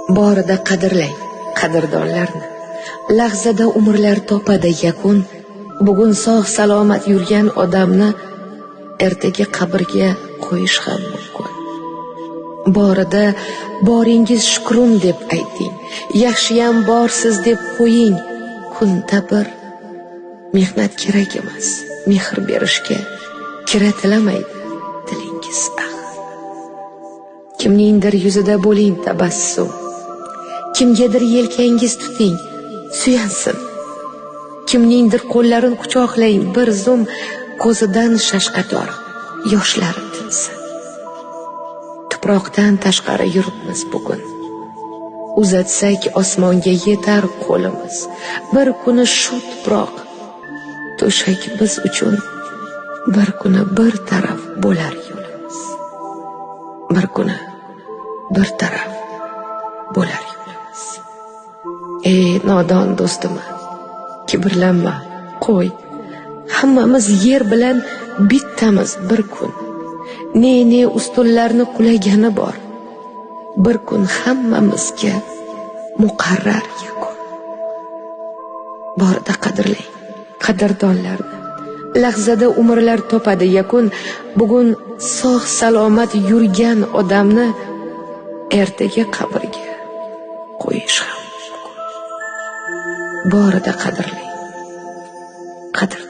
Borida qadrlang qadrdonlarni. Lahzada umrlar topadi yakun. Bugun sog' salomat yurgan odamni ertaga qabrga qo'yish ham mumkin. Borida boringiz shukrim deb ayting. Yaxshiyam borsiz deb qo'ying. Kunda bir mehnat kerak emas, mehr berishga kira tilamaydi dilingiz axir. Kimningdir yuzida bo'ling tabassum. Kimgadir yelkangiz tuting, suyansin. Kimningdir qo'llarini quchoqlang bir zum, ko'zidan shashqator yoshlari tinsin. Tuproqdan tashqari yuribmiz bugun. Uzatsak osmonga yetar qo'limiz. Bir kuni shu tuproq to'shak biz uchun, bir kuni bir taraf bo'lar yo'limiz. Bir kuni bir taraf bo'lar yo'limiz. Ey nodon do'stim, kibrlanma, qo'y. Hammamiz yer bilan bittamiz bir kun. Ne-ne ustunlarni qulagani bor. Bir kun hammamizga muqarrar yakun. Borida qadrlang qadrdonlarni. Lahzada umrlar topadi yakun. Bugun sog' salomat yurgan odamni ertaga qabrga qo'yish ham mumkin. Borida qadrlang qadrdonlarni.